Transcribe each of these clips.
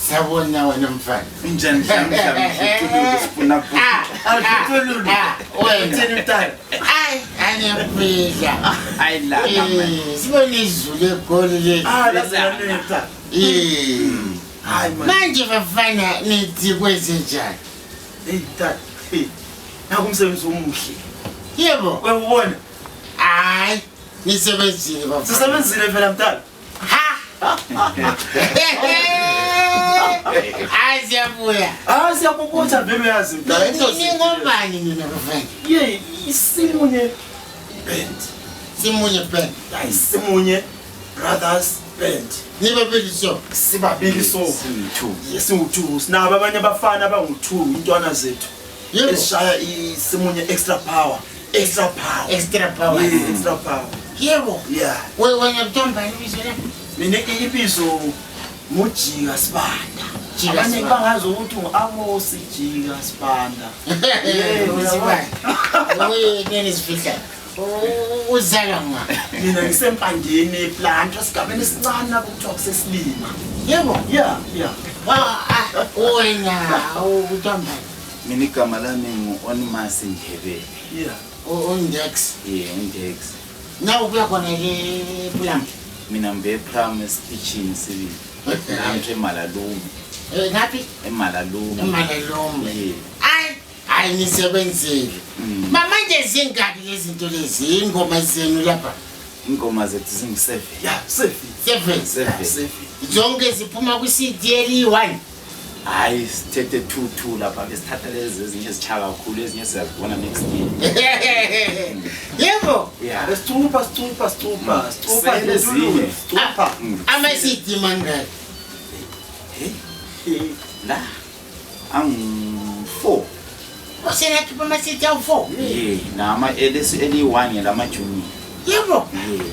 Sabona wena mfana. Unjani Dlamdlam sifuna Awuhlululu. Wena. Uthini mntana? Ay, angiyaphila. Hayi la. Eh, sibone izulu eGoli leli. Ah, lazilanetha. Eh. Hayi man. Manje bafana nithi kwenzenjani? Hey mntana. Hey. Naku umsebenzi omuhle. Yebo. Uyabona? Hayi, nisebenzile bafana. Sisebenzile phela mntana. Ha! Hayi siyabuya. Ah, siyakubotha vele uyazi mntana. Ningobani nina bafana? Ye, isimunye band. Simunye band. Hayi simunye brothers band. Nibabili so. Sibabili so. Singu-two. Singu-two. Sinabo abanye abafana abangu-two intwana zethu. Yebo. Esishaya isimunye extra power. Extra power. Extra power. Yeah, extra power. Yebo. Yeah. Wena kuthiwa ibizo lakho? Mina ibizo nguJika Sibanda. Jika Abanye Sibanda. bangazi ukuthi ngu-Amos Jika Sibanda. Yebo, Sibanda. Uye nini sifihlayo? Uzalwa nga. Mina ngisempandeni eplant esigabeni esincane lapho kuthiwa kusesilima. Yebo. Yeah. Ah, wena kuthiwa Mina igama lami ngu-Onmas Ndebele. Yeah. Undex. Yeah, uNdex. Na ubuya khona le plan. Mina ngibe prime esitishini sibili. Namtsho eMalalume. Eh ngaphi? eMalalume. Emalalume. Yeah. Ay, hayi nisebenzile. Mama nje zingaki lezi zinto lezi ingoma zenu lapha? Ingoma zethu zingu-7. Yeah, sefi. 7. Seven. Sefi. Zonke ziphuma ku CD eliyi-1. Hayi sithethe 2-2 lapha besithatha lezi ezinye ezitsha kakhulu ezinye siyazibona next year. Yebo. Yeah. Besicupha sicupha sicupha sicupha Sele ezinye. sicupha. Ama CD mangaki? Hey, la angu-4. Usenakhipha ama CD awu-4. Yeah, nama eliyi-1 ngelama-junior. Yebo. Yeah.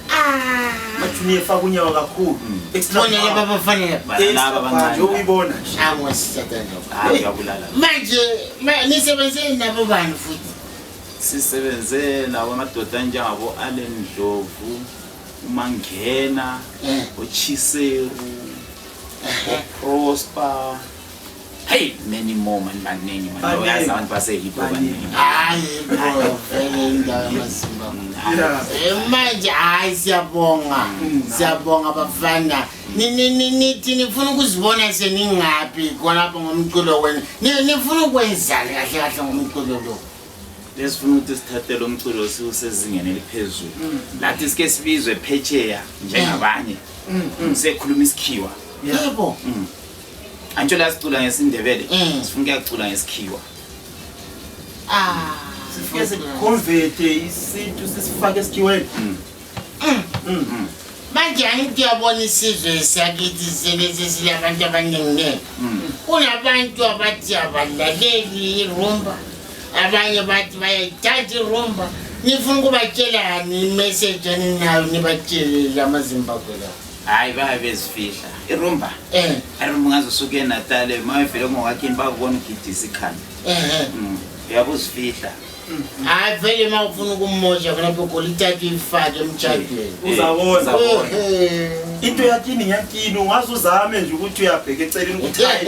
Ah. Majunior efaka unyawo kakhulu. Extra Bona laba power. bafana laba. Laba Extra power, abancane. njengoba uyibona nje. Angwasisatana. Hayi uyabulala. Manje nisebenze nabo bani futhi? Sisebenze nabo amadoda anjengabo Allen Ndlovu, uMangena, uChiseru, uProsper. Hey, many more man baningi man. Baningi. Uyazi abantu base-hip hop Baningi. baningi. Hayi bro, vele indawo yamaZimbabwe. Yeah. Manje hayi siyabonga. Siyabonga bafana. Nithi nifuna ukuzibona seningaphi khonapho ngomculo wenu. Nifuna ukwenzani kahle kahle ngomculo lo? Lesifuna ukuthi sithathe lo mculo siwusezingeni eliphezulu. Lathi sike sibizwe phetsheya njengabanye. Sekhuluma isikhiwa. Yebo. Antsho la sicula ngesiNdebele, sifuna ukuyacula ngesikhiwa. Ah. Sifike siconverte isintu sisifake esikhiweni. Manje angithi uyabona isizwe sakithi selesi silabantu abaningi. Kunabantu abathi abalaleli irumba, abanye bathi bayayithanda irumba. Nifuna ukubatshelani imeseji eninayo nibatshele lamaZimbabwe lawo? Hayi bayabe bezifihla. Irumba. Irumba ungaze usuke eNatal, uma uvele ngowakhini bakubona ugidisa ikhanda. Uyabe uzifihla. Hayi vele uma ufuna ukumosha khonapho egoli ithathe uyifake emtshadweni. Uzabona. Ehe. Into yakini ngiyakini ungaze uzame nje ukuthi uyabheka eceleni ukuthi hayi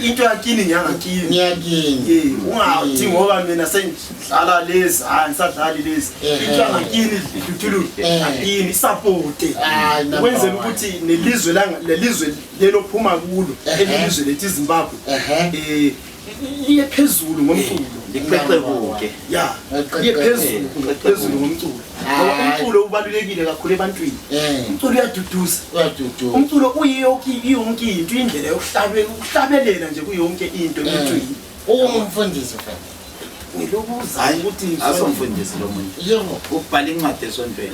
into yakini ngiyangakini. Ngiyakini. Eh, ungathi ngoba mina sengidlala lezi, hayi ngisadlali lezi. Into yangakini dluthulu yakini isapote. Hayi, number Ukwenzela one. ukuthi nelizwe langa lelizwe lelo phuma kulo, elizwe lethu iZimbabwe. Iye phezulu ngomculo. Liqeqebuke. Yeah, iye phezulu, phezulu ngomculo. Ngoba umculo ubalulekile kakhulu ebantwini. Umculo uyaduduza. Uyaduduza. Umculo uyiyo yonke into, indlela yokuhlabelela nje kuyonke into emntwini. Ungumfundisi mfana. Ngilokuzayo ukuthi Asomfundisi lo muntu. Yebo. Ubhala incwadi esontweni.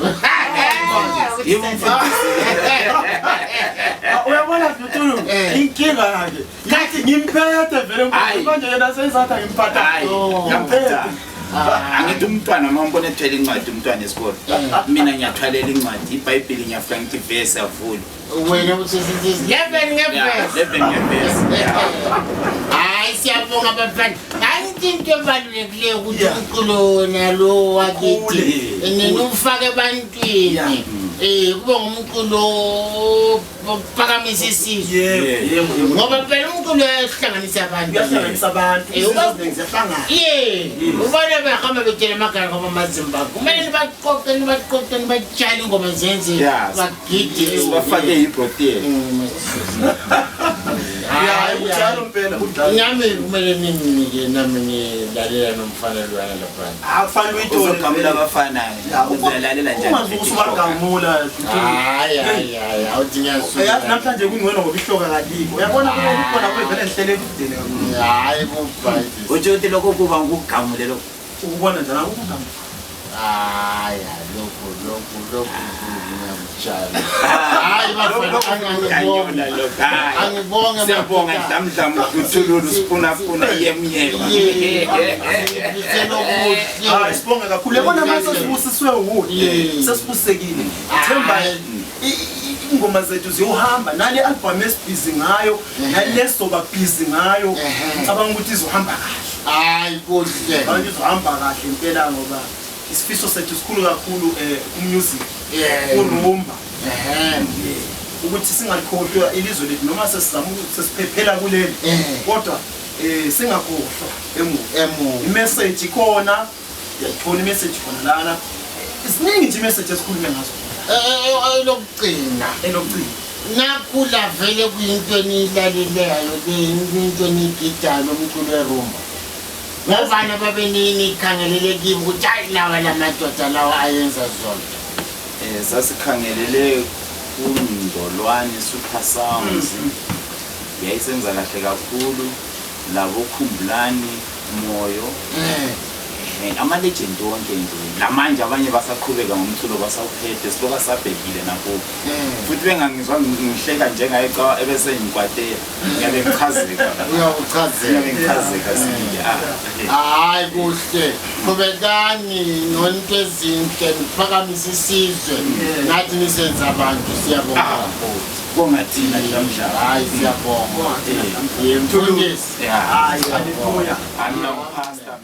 Yebo mfundisi. Uyabona Dutulu, inkinga yakhe. Ngathi ngimphethe vele Hayi. manje yena seyizatha ngimphatha. Hayi, Ngimphethe. Angithi umntwana uma umbona ethwele incwadi umntwana esikole. Mina ngiyathwalela incwadi, iBhayibheli ngiyafika ngithi verse avule. Wena uthi 11 Yeah, ngevesi. 11 ngevesi. Hayi siyabonga bafana. Angithi into ebalulekileyo ukuthi Yeah. umculo wona lo wakithi Ukhule. niwufake ebantwini. Kube ngumculo ophakamisa isizwe. Yebo, yebo, yebo. Ngoba phela umculo uyahlanganisa abantu. Uyahlanganisa abantu, Eh, izizwe eziningi ziyahlangana. Ye, ubona behamba betshela emakhaya ngoba amaZimbabwe kumele nibaqoqe nibaqoqe nibatshale ingoma zenze bagide. Sibafake ibhotela. Ya, kunjalo impela, kunjalo. Nami kumele ninginike nami ngilalela nomfana lwana laphana. Ah, kufanele uyithole. Uzogamula abafana. Ya, Uzolalela njani? Ungazukuthi ubagamula. Hayi hayi hayi, awuthi Uyazi ngiyasuka. namhlanje kungcono ngoba ihloka kalikho. Uyabona kukhona kuvele ngihlele ekudeni kakhulu. Hayi kubhayisi. Utsho ukuthi lokho kuba ngukugamule lokho. Ukubona njalo ukugamula. Hayi lokhu lokhu lokhu ngiyakutshaya. Hayi bafana angibonge. Angibonge Siyabonga madoda. Dlamdlam uthululu sifuna funa yemyema. Ngifisela okuhle. Hayi sibonge kakhulu. Uyabona manje sesibusiswe wude. Yeah. Sesibusekile. Themba Hayi. ingoma zethu ziyohamba nale album esibhizi ngayo nale sizoba busy ngayo. Ngicabanga ukuthi izohamba kahle. Hayi kuhle. Ngicabanga ukuthi izohamba kahle impela ngoba isifiso sethu sikhulu kakhulu ku-music, kurumba. Ukuthi singalikhohlwa ilizwe lethu noma sesizama ukuthi sesiphephela kuleli kodwa singakhohlwa emuva. Emuva. I-message ikhona, uyayithola i-message khona lana. Isiningi nje i-message esikhulume ngazo. Elokugcina. Elokugcina. Nakhula vele kuyinto eniyilalelayo le into eniyigidayo lomculo werumba. Ngobani ababenikhangelele kibo ukuthi hayi lawa la madoda lawa ayenza zona? Sasikhangelele kuNdolwane Super Sounds. Yayisenza kahle kakhulu labo Khumbulani Moyo. Ama-legend wonke nje lamanje abanye basaqhubeka ngomculo basawuphethe siloka sabhekile nakubo. Futhi bengangizwa ngihleka njengaye ca ebese ngikwatela ngiyabe ngichazeka. Uyawuchazeka. Ngiyabe ngichazeka sibili. Hayi kuhle. Qhubekani nonto ezinhle niphakamise isizwe. Nathi nisenza abantu siyabonga kakhulu. Bonga thina Dlamdlam. Hayi siyabonga. Mfundisi. Yeah. Hayi haleluya. I'm now pastor.